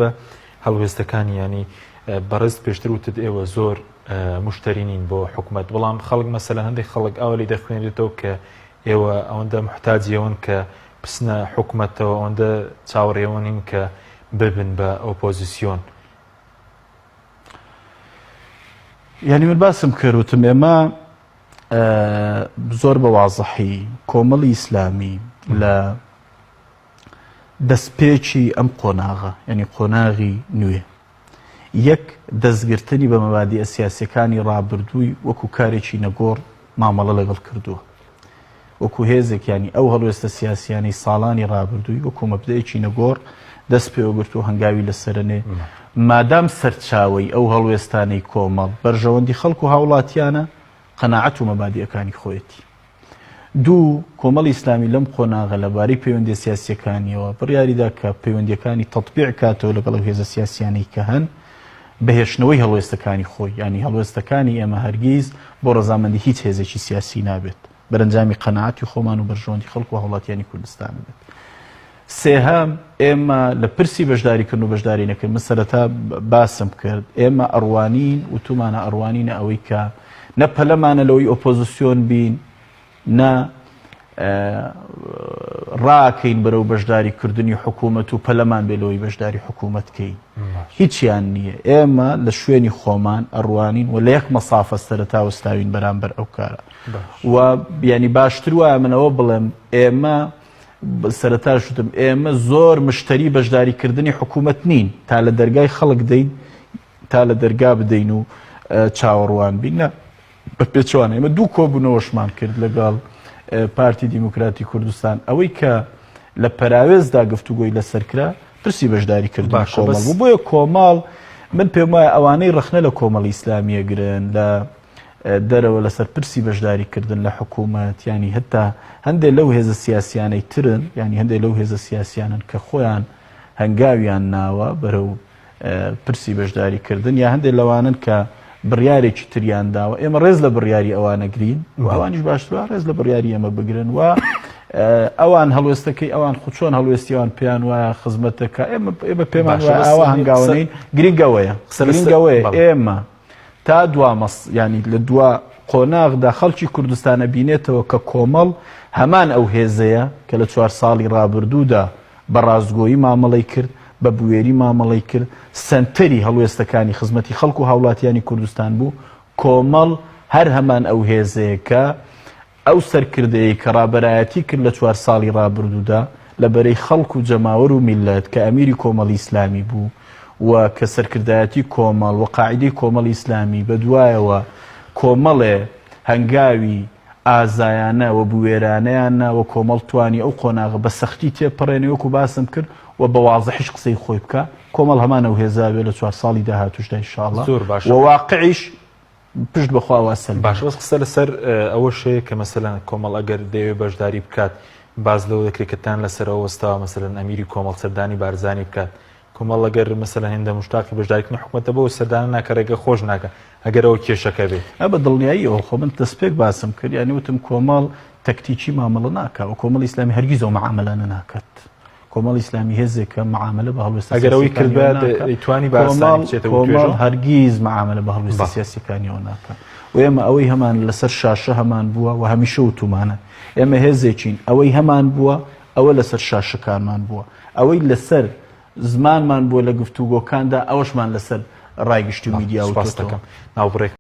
بە هەڵوێستەکانی ینی بەڕێز پێشتر وتت ئێوە زۆر مشتری نین بۆ حکومەت بەڵام خەڵک مەسەلەن هەندێک خەڵک ئاوا لی دەخوێنرێتەوە کە ئێوە ئەوەندە محتاجی ئەوەن کە بچنە حکومەتەوە ئەوەندە چاوەڕێوە نین کە ببن بە ئۆپۆزیسیۆن. یعنی من باسم کرد وتم ئێمە زۆر بە وازحی کۆمەڵی ئیسلامی لە دەستپێکی ئەم قۆناغە یعنی قۆناغی نوێ یەک دەستگرتنی بە مەبادیئە سیاسیەکانی ڕابردووی وەکو کارێکی نەگۆڕ مامەڵە لەگەڵ کردووە. وەکو هێزێک یانی ئەو هەڵوێستە سیاسیانەی ساڵانی ڕابردووی وەکو مەبدەئێکی نەگۆڕ دەست پێوەگرت و هەنگاوی لەسەرەنێ. مادام سەرچاوەی ئەو هەڵوێستانەی کۆمەڵ بەرژەوەندی خەڵک و هاوڵاتیانە، قەناعەت و مەبادیئەکانی خۆیەتی. دوو، کۆمەڵی ئیسلامی لەم قۆناغە لە بارەی پەیوەندیە سیاسیەکانیەوە بڕیاریدا کە پەیوەندیەکانی تەتبیع کاتەوە لەگەڵ ئەو هێزە سیاسیانەی کە هەن بە هێشتنەوەی هەڵوێستەکانی خۆی، یانی هەڵوێستەکانی ئێمە هەرگیز بۆ ڕەزامەندی هیچ هێزێکی سیاسی نابێت، بەرەنجامی قەناعەتی خۆمان و بەرژەوەندی خەڵک و هاوڵاتیانی کوردستان بێت. سێهەم، ئێمە لە پرسی بەشداریکردن و بەشداری نەکردن، من سەرەتا باسم کرد، ئێمە ئەڕوانین وتومانە ئەڕوانینە ئەوەی کە نە پەلەمانە لەوەی ئۆپۆزیسیۆن بین، نە ڕاکەین بەرەو بەشداری کردنی حکوومەت و پەلەمان بێ لەوەی بەشداری حکوومەت کەین. هیچیان نییە. ئێمە لە شوێنی خۆمان ئەڕوانین و لە یەک مەسافە سەرەتا وەستاوین بەرامبەر ئەو کارە. و یانی باشتر وایە من ئەوە بڵێم ئێمە سەرەتاش وتم ئێمە زۆر مشتری بەشداریکردنی حکوومەت نین تا لە دەرگای خەڵک دەین تا لە دەرگا بدەین و چاوەڕوان بین نە بە پێچوانە ئێمە دوو کۆبوونەوەشمان کرد لەگەڵ پارتی دیموکراتی کوردستان ئەوەی کە لە پەراوێزدا گفتوگۆی لەسەر کرا پرسی بەشداری کردن کۆمەڵ بوو بۆیە کۆمەڵ من پێم وایە ئەوانەی ڕەخنە لە کۆمەڵی ئیسلامیە گرن لە دەرەوە لەسەر پرسی بەشداری کردن لە حکوومەت یانی هەتا هەندێک لەو هێزە سیاسیانەی ترن یانی هەندێک لەو هێزە سیاسیانن کە خۆیان هەنگاویان ناوە بەرەو پرسی بەشداری کردن یا هەندێک لەوانن کە بڕیارێکی تریان داوە ئێمە ڕێز لە بڕیاری ئەوانەگرین و ئەوانیش باشترە ڕێز لە بڕیاری ئێمە بگرن و ئەوان هەڵوێستەکەی ئەوان خو چۆن هەڵوێستیوان پێیان وایە خزمەتەکە ئێمە ئێمە پێمان وایە ئاوا هەنگاوەنین گرنگەوەیە گرنگەوەیە ئێمە تا دوا مەس یانی لە دوا قۆناغدا خەڵکی کوردستان ئەبینێتەوە کە کۆمەڵ هەمان ئەو هێزەیە کە لە چوار ساڵی ڕابردوودا بە ڕاستگۆیی مامەڵەی کرد، بە بوێری مامەڵەی کرد، سەنتەری هەڵوێستەکانی خزمەتی خەڵک و هاوڵاتیانی کوردستان بوو، کۆمەڵ هەر هەمان ئەو هێزەیە کە ئەو سەرکردەیەی کە ڕابەرایەتی کرد لە چوار ساڵی ڕابردوودا لە بەرەی خەڵک و جەماوەر و میللەت کە ئەمیری کۆمەڵی ئیسلامی بوو و کە سەرکردایەتی کۆمەڵ و قاعیدەی کۆمەڵی ئیسلامی بە دوایەوە کۆمەڵێ هەنگاوی ئازایانە و بوێرانەیان نا و کۆمەڵ توانی ئەو قۆناغە بە سەختی تێپەڕێنێ وەکو باسم کرد و بە وازحیش قسەی خۆی بکا کۆمەڵ هەمان ئەو هێزە ئەبێ لە چوار ساڵی داهاتووشدا ان شاء اللە زۆر باشە. و واقعیش پشت بە خوا وا سەلماند. باشە بەس قسە لەسەر ئەوەش هەیە کە مەسەلەن کۆمەڵ ئەگەر دەیەوێت بەشداری بکات باس لەوە دەکرێت کە تان لەسەرەوە وەستاوە مەسەلەن ئەمیری کۆمەڵ سەردانی بارزانی بکات کۆمەڵ ئەگەر مەسەلەن هێندە مشتاقی بەشداریکردنی حکومەتە بۆ سەردانە ناکە ڕێگە خۆش ناکە ئەگەر ئەوە کێشەکە بێت. ئە بە دڵنیاییەوە خۆ من دەستپێک باسم کرد یانی وتم کۆمەڵ تەکتیکی مامەڵە ناکا و کۆمەڵی ئیسلامی هەرگیز ئەو مەعامەلانە ناکات. کۆمەڵی ئیسلامی هێزێکە مەعامەلە بە هەڵوێستە ئەگەر ئەوەی سیاسیەکانیەوە کردبا ناکا. دەیتوانی بە ئاسانی کۆمەڵ بچێتە کۆمەڵ وتوێژەوە؟ هەرگیز مەعامەلە بە هەڵوێستە بەڵێ. سیاسیەکانیەوە ناکا و ئێمە ئەوەی هەمان لەسەر شاشە هەمان بووە و هەمیشە وتومانە ئێمە هێزێکین ئەوەی هەمان بووە ئەوە لەسەر شاشەکانمان بووە ئەوەی لەسەر زمانمان بووە لە گفتوگۆکاندا ئەوەشمان لەسەر ڕای گشتی و بەڵێ میدیا سوپاست وتۆتەوە. دەکەم. ناوبڕێک.